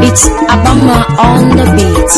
It's Abama on the beat.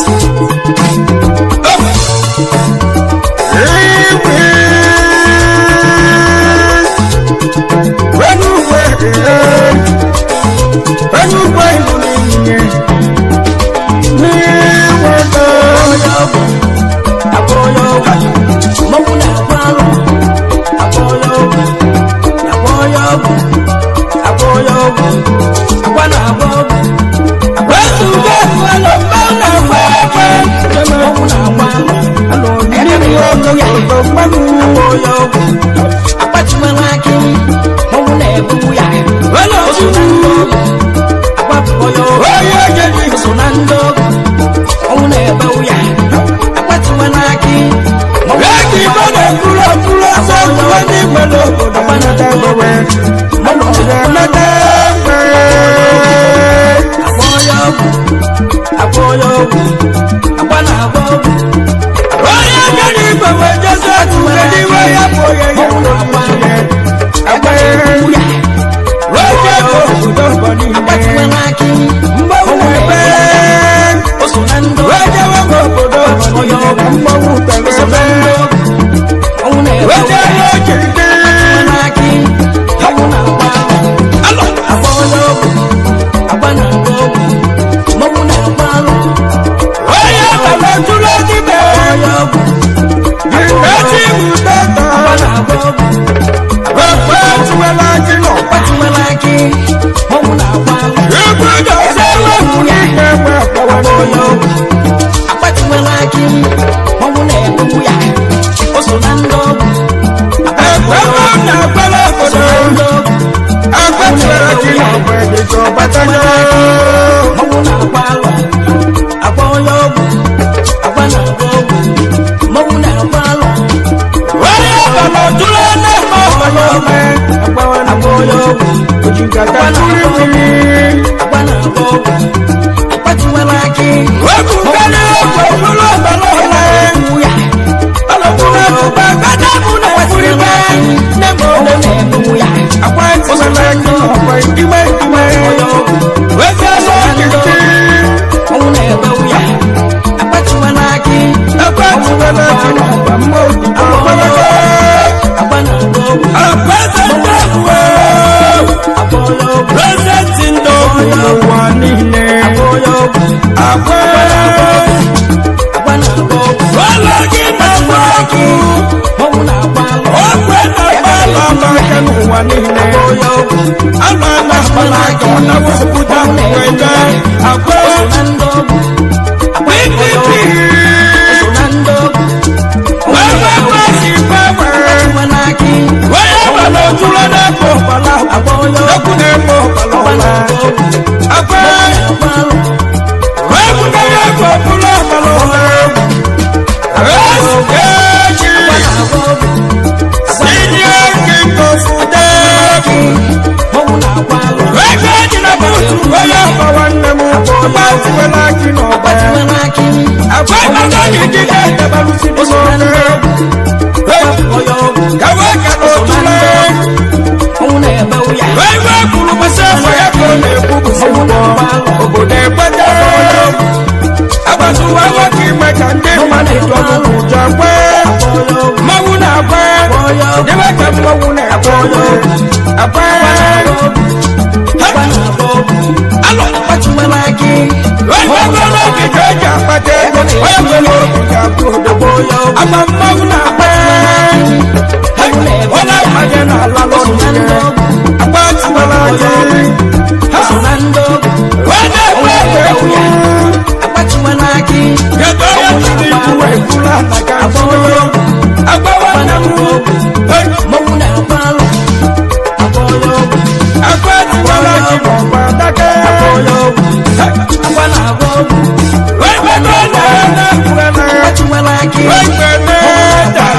Wait,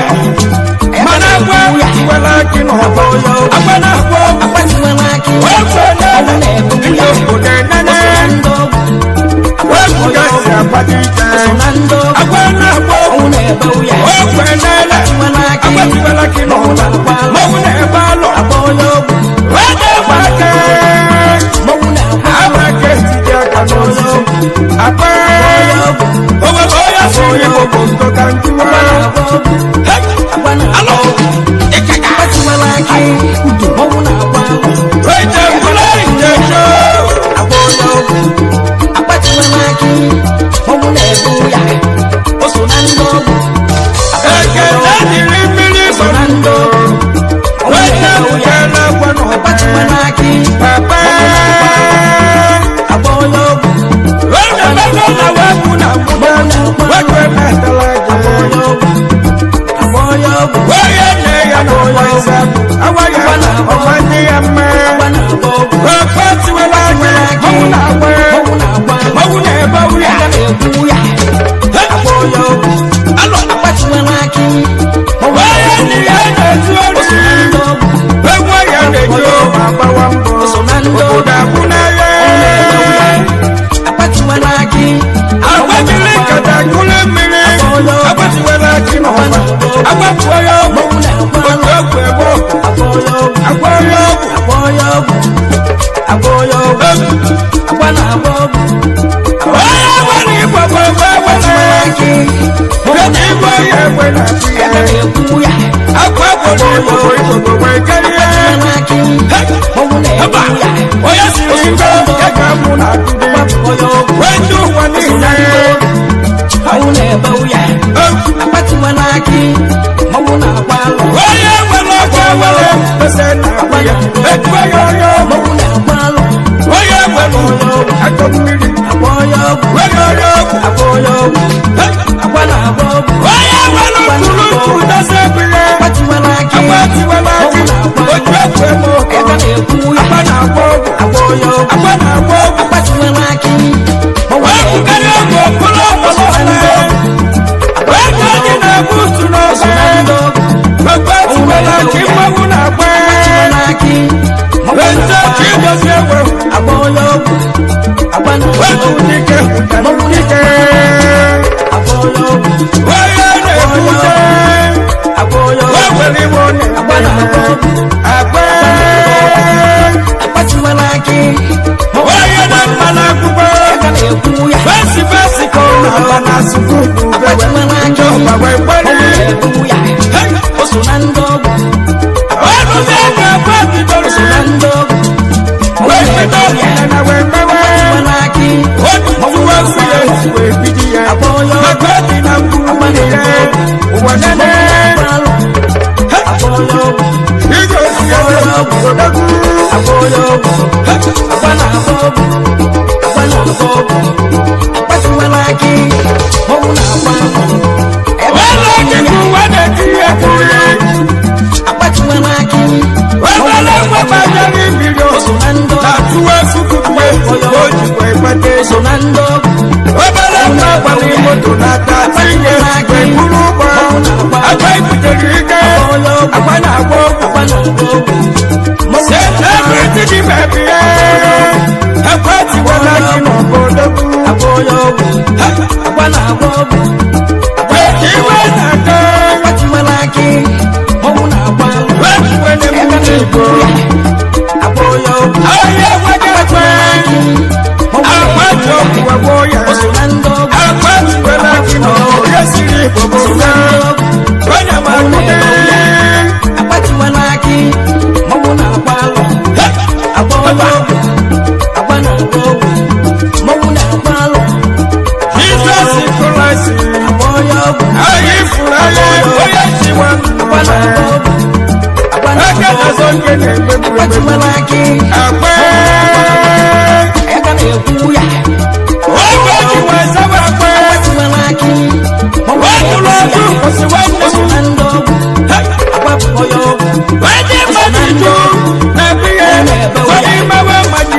Papa. Onye mmadụ na wepụ na mgbụda wepụ emetala gị. Onye nne ya na ọgba ise awa ya ọgba ndị ya mma. Okwe tiwela gị mmanwụ na-agba mmanwụ na-ebe ya. Alọ. Onye nne ya na-ezu ori egwu ya na-eji ọgba agbawa mbọ obodo agwụ n'agha. Agbajiri nkata kụrụ mmiri agbatiwela gị n'ọba agbatuo ya ọgwụ otu ọgwụ ebe ọgwụ agwọ ya ọgwụ. Onye nwere igwe bụ egbe ewele kedu igwe ya egbe na-akpụ ya akwa gworo igbo bụ igbo bụ wee kerie. Haba! Onye siri ngo ya ka mụ na-akụdi wee ndị ụwa niile. Onye nwere ọkụ ewele pese na-akpụ ya etuo ya onye ọgwụ. Onye nwere akọ mmiri nwere onye ọgwụ. Onye nwere ntụrụntụ dozie ebile agbatiwela gị otu egwu eme ụkọ agba na-agba ọgwụ agba na-agba ọgwụ wee bukarị ọgwụ okporo ọgbọrọ wee ka anyị na-egbu utu n'ọsọ gbogbo etiwela gị mmanwụ na-agba wee nte ka idozi egwe wee dike dike onye na-ebute wee were iwe ọ na-agba agba onye na mma n'akwụkwọ fesi fesi ka ọ na-agba na sukuu ndị ọgba wee gbere ọnụzi ego ekwe bidoro wee bido ọdịnala wee gbawe otu tụwa nwunye si wee bido ya maka ọ dị na mkpụrụ ya ụwa nene ije ozi ya odogwu. Wele kíkú wẹ́dẹ̀ kí ẹ kiri. Wẹ́wẹ́lẹ́ wẹ́pẹ́ jẹ́rí mílíọ̀nù. Tàtúwẹ́ fúkúkúwẹ́ ojúkọ̀ ìpẹ́tẹ́. Wẹ́wẹ́lẹ́ wẹ́pẹ́ ní mọ́tò náà tí yẹ ìwé kúrú bọ̀. Àgbẹ̀ ìbùdókì ike. Àgbẹ̀ náà gbọ́. Ṣé ẹbí tí di bẹ̀bí yẹ? Ẹ̀kọ́ ti wọ́n láti nà bọ́dọ́kú. Ìwé nàkẹ́. Wẹ́wẹ́ ní mú ní ìbò. Ayé wẹ́gẹ́ pẹ́. Àpájọ wẹ̀wọ̀ yẹ. Àpájọ láti nà ọ̀yẹ́ sí ìbòbò náà. Wẹ́nyà máa kú dé. Jesus Christ. Ayé fúnra yẹ. Oyè sí wa. Ẹgbẹ́ náà sọ kéde gbẹgbẹgbẹ. Àpẹ́. Wọ́n bá ti wá sábà pẹ́. Wọ́n tún lọ ọdún kò sí wọ́n ní. Wọ́n ti mọ̀ ní ju nàbí yẹ. Wọ́n ní mẹ́wàá mọ̀jì.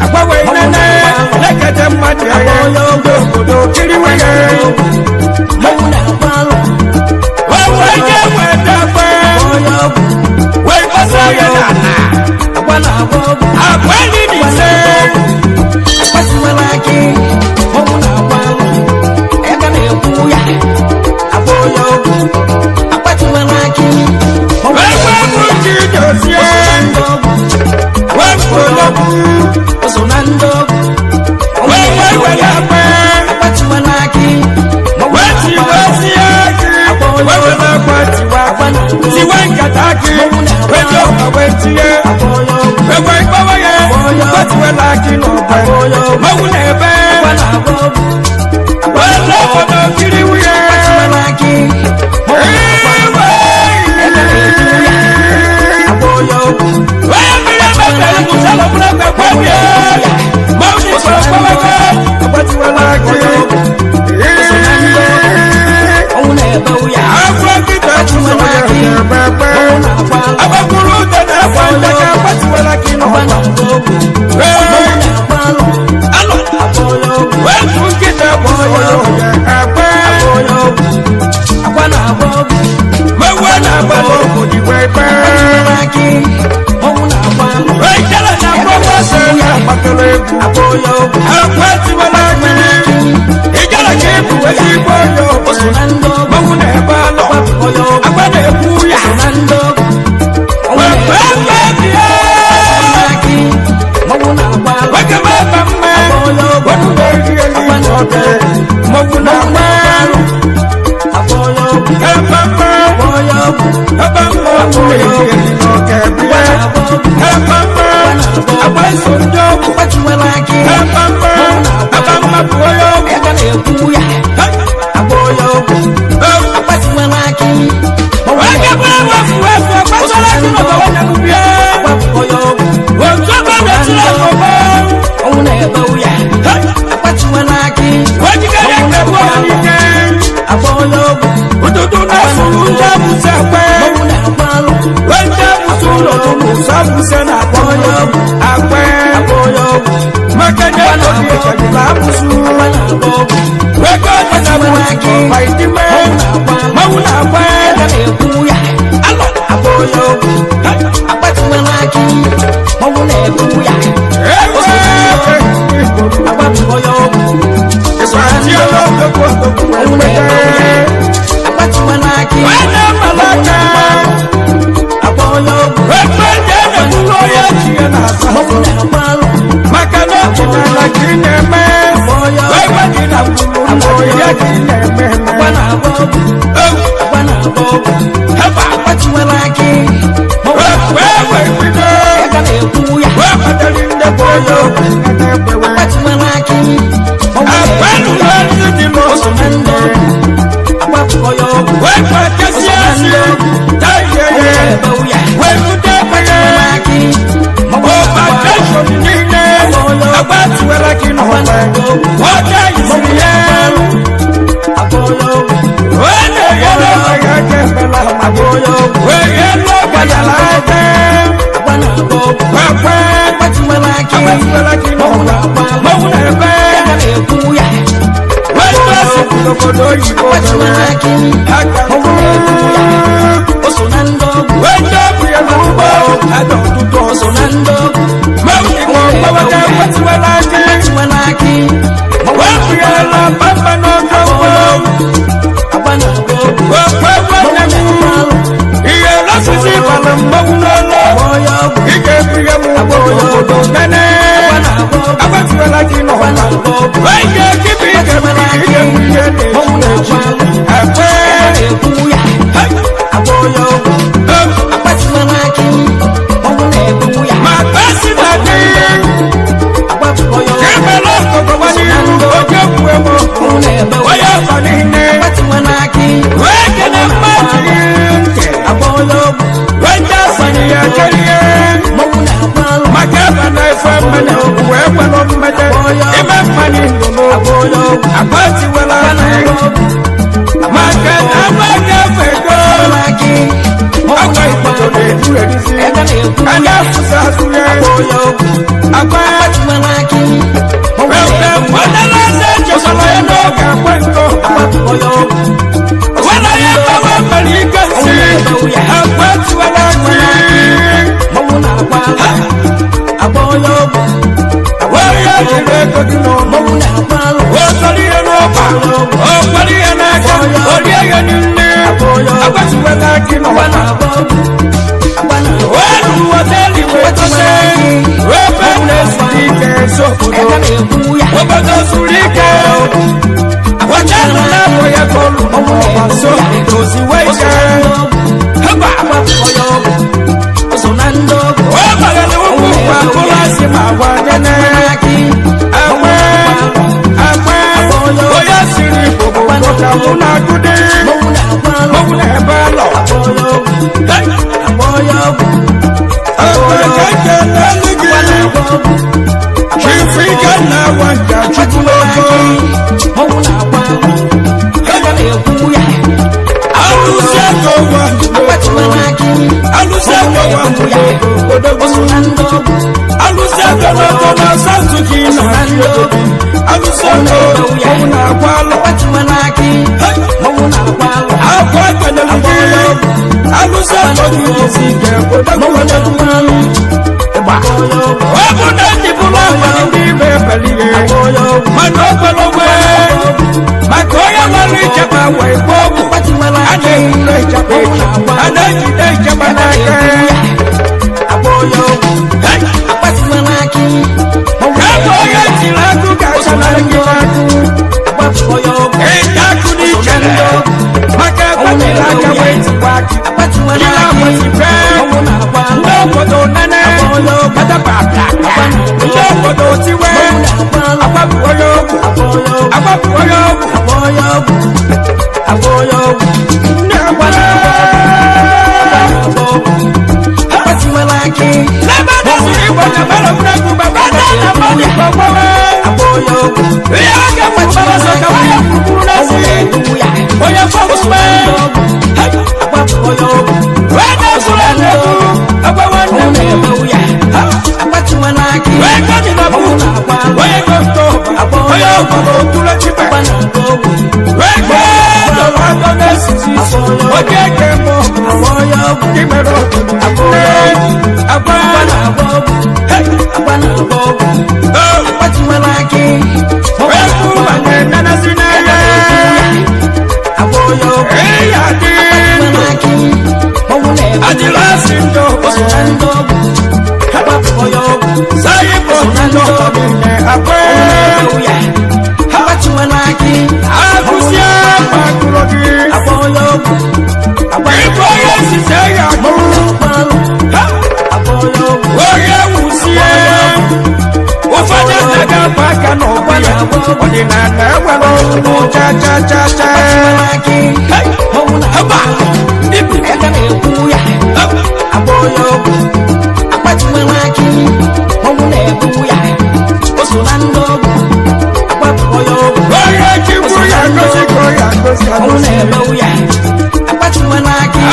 Àpáwọ̀ ìnẹ́nẹ́ lẹ́kẹ̀tẹ̀ mọ̀jì ayé. Òdòdó kiri wáyé. Wọ́n wọ́n jẹ́ wọ́n dẹ́pẹ́. Wọ́n kọ́sọ́ yẹ nànà. Àpẹ́ ní nìṣẹ́. Wọ́n mú kí dòsí ẹ́. Wọ́n kò lọ́kù. Wọ́n wọ́n wọ́n dẹ́pẹ́. Wọ́n ti wọ́n sí ẹ́kì. Wọ́n wọ́n lọ́kọ̀ tiwa. Tiwa nkàtà kì. Wọ́n jọ ọ̀wẹ́ tiẹ̀. Gbogbo ìgbọ́wọ́ yẹ. Wọ́n ti wọ́n láàkì nọ̀pẹ̀. Mọ̀wú nà ẹ̀bẹ̀. Wọ́n lọ́kọ̀ tó kiri wúyẹ. Ìwé. Wọ́n ọgwụ. Na-agba alụ. Alọ. Agba onye ọgwụ. Wepụ nkịta bụ onye ọhịa akwa. Agba onye ọgwụ. Akwa na-agba ọgwụ. Mewe na-agba n'ọgwụ dịkwa ekpe. Akpatiwela akị. Ọnwụ na-agba alụ. Ejele na-agba ọsọ na-agbatara egwu. Agba onye ọgwụ. Akwa tiwela akị. Ijele ka ịbụ ezigbo onye O so ọgwụ. na ndị ọgwụ. Mmanwụ na-ebe alọ. Onye ọgwụ. Agwa na-ekwu ya. So na ndị ọgwụ. Ọnwụ Wepụ na-ebe ebe bịa. akị. Ọnwụ na-agba alụ. Weke m ebe mma. Onye ọgwụ. Wepụ na-eri eri ọbẹ. Mmanwụ na-agba alụ. Agba onye ọgwụ. Ebe mma. Onye ọgwụ. Ebe mma ọgwụ na-eri eri n'ọka bịa. Agba ọgwụ. Ebe mma. Agwa eso ndị ọgwụ. Akpatiwela akị. Ebe mma. Ebe mma bụ onye ọgwụ. Aka na-ekwu ya. Agba onye ọgwụ. Akpatiwela akị. Ọnwụ Weke na-agba m ewefu efu akpatara akị n'ọba onye n'ubie. onye ọgwụ. Otu ebe na-etiri akọba. Ọnwụ na-ebe ụya. Akpatiwela akị. Wejikere ekegbu ọnike. Agba onye ọgwụ. Ụtụtụ na-asụrụ ndị abụsị ekwe. Ọnwụ na-agba alụ. Wende abụsị ụlọ tụrụ ụsọ abụsị na-akpọ Onye ọgwụ. akwe. Agba onye ọgwụ. Maka na ego gị echejula abụsụ. Agba na-agba ọgwụ. Wego ọdị na abụsị ọba idime. Mmanwụ na-agba. Aka na-ekwu ya. Alọ. Agba onye ọgwụ. Akpatiwela akị. Ọnwụ na-ebe ụya. Ewe. Agba bụ onye ọgwụ. Ịsọtị ọlọ́dọ̀kọ̀ ọ̀dọ̀kọ̀ Ọnwụ na-ebe ụya. Akpatiwela akị. Wende mmalaka. Agba onye ọgwụ. Ekpe ndị a na-egburu onye ji ya na-asa. Ọnwụ na-agba alụ. Maka na ọdịnala ka ị na-eme. Onye ọgwụ. Egbe dị na mkpụrụ ya ka ị na-eme eme. Agba na-agba ọgwụ. Ewu. Agba na-agba ọgwụ. Heba. Akpatiwela akị. Ọnwụ na-agba Wee wee bido. Aka na-ekwu ya. Wee kpatara ndị bụ onye ọgwụ na-ekwewe. Akpatiwela akị. Ọnwụ na-ebe Akwanụ ụya. na ndị dị n'ụzọ Na ndị ọgwụ. Agba bụ onye ọgwụ. Wee kpakesie ezi. Taie Ọnwụ ya. na-ebe ụya. Wee bute ekpere. Akpatiwela akị. Ọnwụ na-agba alụ. Ọbàjẹ́sọ̀ niile. Agbatiwela gị n'ọgba. Ọjà ìsìn ya. Agba onye ọgwụ. Wee na-enyere onwe ya aka emela Agba onye ọgwụ. Wee elu ọgbanyala aka. Agba na-agba ọgwụ. Kwekwe. Akpatiwela akị. Agbatiwela gị n'ọgba. Mmanwụ na-ebe. Aka na-ekwu ya. Wee tụọ obodo oyibo Akpatiwela mere. akị. Aka Ọnwụ na-ebe ụya. O so na ndị ọgwụ. Wee ndị ya n'ugbo. Ada ọtụtụ O so ọsọ. na ndị ọgwụ. Mmanwụ Igbo mgbawata agbatiwela akị. Akpatiwela akị. Ọnwụ Wee pụyala papa n'ọjọ ugbo. Agba na-agba ọgwụ. Wee kwe nwanne m. Ihe lọsisi bara mmanwụ n'ọlụ. Onye ọgwụ. Ị ga-ebughe m ụgbọ obodo nene. Agba na-agba ọgwụ. Agbatiwela gị n'ọgba. Wee ga-ekibi ị ga-ebu ihe nwe ihe Ọnwụ na-eji. na-agba alụ. Ekwe. Na-ekwu ya. Agba onye ọgwụ. Akpatiwela akị. Ọnwụ na-ebe ụya. Ma basi na dị. Agba bụ onye ọgwụ. Emela ọkọkọwa n'ihu oge egwu egwu. Ọnwụ na-ebe ụya. Onye ọzọ niile. Akpatiwela akị. Wee kene mmadụ ntị. Agba onye ọgwụ. Wee ndị asanye ya kerie. Mmanwụ na-agba alụ. Maka ebe na-efe mmanya wee gwelụ mmanya. Ime mmanya ndụ Agba onye ọgwụ. Agbatiwela Agba akị. na-agba ọgwụ. Maka na agba ga-efe ego. Akpatiwela akị. Ọnwụ Agwa na-agba ikpoto alụ. na-edu eduzi. Aka na-ekwu A ya. na-asụsụ asụ ya. Agba onye ọgwụ. Agba Akpatiwela akị. Ọnwụ wee na-ebe ụya. nwadala eze chekwara ya n'oge akwa nkọ. Agba bụ onye ọgwụ. Wena ya gbawa mere ike nsi. Agbatiwela akị. Mmanwụ na-agba alụ. Agba onye ọgwụ. Wee ya jiri ego gị n'ọnụ. Mmanwụ na-agba alụ. O sọrọ ihe n'ọkpa. O kwere ihe n'aka. O rie ya n'nne. Agbatiwela akị Agba n'ọkpa. na-agba ọgwụ. Agba na-agba Wee ruru họteelụ wee gote. Wee be na-ezuru ike ezi obodo. Aka na-ekwu ya. Obodo zuru ike. Họteelụ na-abụ ya ka ọ lụrụ n'ọgba nso. Oziwe ike. Haba. Agba bụ onye ọgwụ. O so na ndị ọgwụ. Wee gbagara ụkwụ kwa mkpụrụ asị ma gwa nene. Akị. Agba. Agba. Onye siri Igbo bụ nwoke mụ na-agụde. Mmanwụ na-agba alụ. Mmanwụ na-ebe alọ. Agba onye ọgwụ. Agba onye ọgwụ. Agba ka nke n'elu gị. Agba na-agba ọgwụ. Chifu ike na-awa nka chukwu Akpatiwela n'ogo. akị. Mmanwụ na-agba alụ. Aka na-ekwu ya. Alụ obodo alụsị ọnụ ọnwụ na-agwa alụ. Akpatiwela akị, mmanwụ na-agwa alụ. Akwa kanyere gị alụsị ọnụ gị jisi ike odogwu odogwu. Ọ bụ na ndị bụrụ abalị ndị ime ebeli ihe mana o kwere onwe maka onye nwere ichekwa wee gbuo ọgwụ Akpatiwela a akị, na-eburu ichekwa echi a na-ejide ichekwa n'aka. Akpatiwela akị, Ebe onye tiri akụ ga-achanarị gị n'akụ ịta akụ n'iche maka ekpetiri aka wee tikwa akụ Akpatiwela gị akị, na-agbasipe ndị obodo nene patapata ndị obodo tiwe agbapụ onye ọgwụ agbapụ onye ọgwụ ndị agbara. Akpatiwela akị, Lẹ́bàdàn sì ìgbò jàmbá fúnẹ́kù bàbá dáná mọ́ni gbọ̀ngbọ̀n. Ihe a ga-ekwu bàbá sọ̀kà wáyà kúkúrú lẹ́sìn. Onye fọ́kù mẹ́. Wee na-esuru ẹ̀nẹ́kù. Agwa nwanne m. Akpatiwela akị, Wee kọ́ni na bùtù. Onye kọ́tọ̀. Onye ọ̀gbọ̀n òtúlẹ̀ chibẹ̀. Wee gbé dọ̀rọ̀ agọ́ n'esisi. Oge eke mọ̀. Gị mere obodo. Agwa. Oh. Akpatiwela akị, Wee kú bàtẹ̀ nánásí náyẹ. Eya dị ndụ. Adịlasị ndụ. Sáyé bò ndụ ọdịnye akwe. Agụsị akpa gụrụ gị. Ịbụ onye osise ya gụ. Ha! Onye wusie. Ụfọdụ anaghị akpa aka n'ụkwụ ya. Ọdịnala enwere ọtụtụ cha cha cha cha. Hey! Haba! Ibi! Haba! Onye chikwu ya gosi ka ọ ya gosi agosi.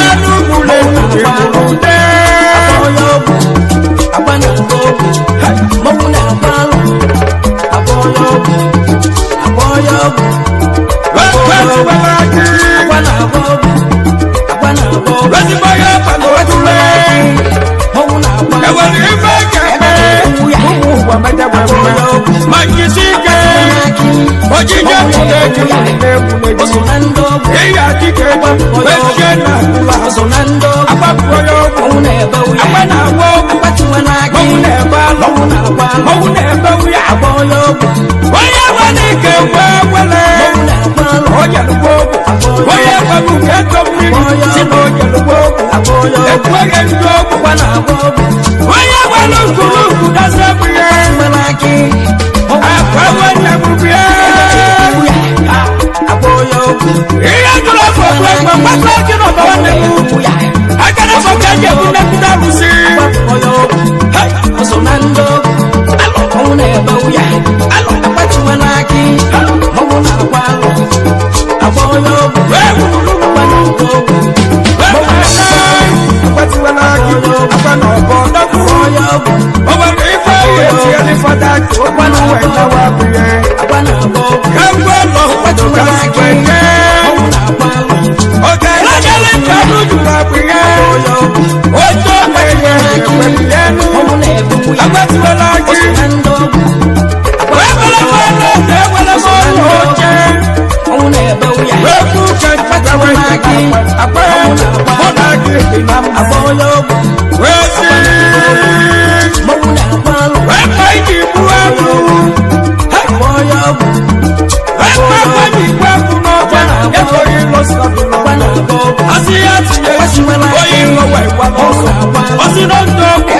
Anụ gburu egbu gburu ude. Wekwetuwela gị. Ezigbo ya abalị otule. Enwere ife ga-eme. Ụmụ ụwa medewe mma. Ma njisi ike. Ojije pụta eji na-egwu egwu. Ihe adịghị egwu. Wechie na ụlọ azụ. Agbapụ onye ọgwụ. Agba na-agba ọgwụ. Mmanwụ na-ebe alọ. Mmanwụ na-ebe wuya. Onye nwere ike gwe wele. Onye lụgbo ọgwụ. Onye nwere uke ego mmiri. Si na onye lụgbo ọgwụ. Ekweghị ndị ọgwụ. Onye nwere nkurukwu dozie bụ ya. Akwa nwanne m bịa. Ihe jụrụ afọ bụ egbe mgbasa gị n'ọba nwanne m. Akara afọ ka eji ebu nnekwu arụsị. Wee wuru wee were agbatiwela gị akwa na ọbọ dọkwu. O nwere ife ihe etinyere fada ka okwu wee dawa bụ ya. Ka ngwa ụlọ obodo ka si wee kee. Ọgaranya ka anụ juru abụ ya. Otu ọma ihe ekweli ya enu. Agbatiwela gị. Wee were m ọnụ ụzọ, ewere m ọnụ oche. Wee kwu ka nkịta wee cheta akwa. Mụ na gị dị na mma. Wee sị. Wee kpa iji gbuo agụ. Wee kpa akwa ji gbuo agụ n'ọkwa. Ekweghị ịlụsị ọgụ n'ọgụ. Asị ya tinye isi, onye ilo wee gwa n'ọsọ. Ọsị na ndụ ọgwụ.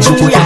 Chukwu ya.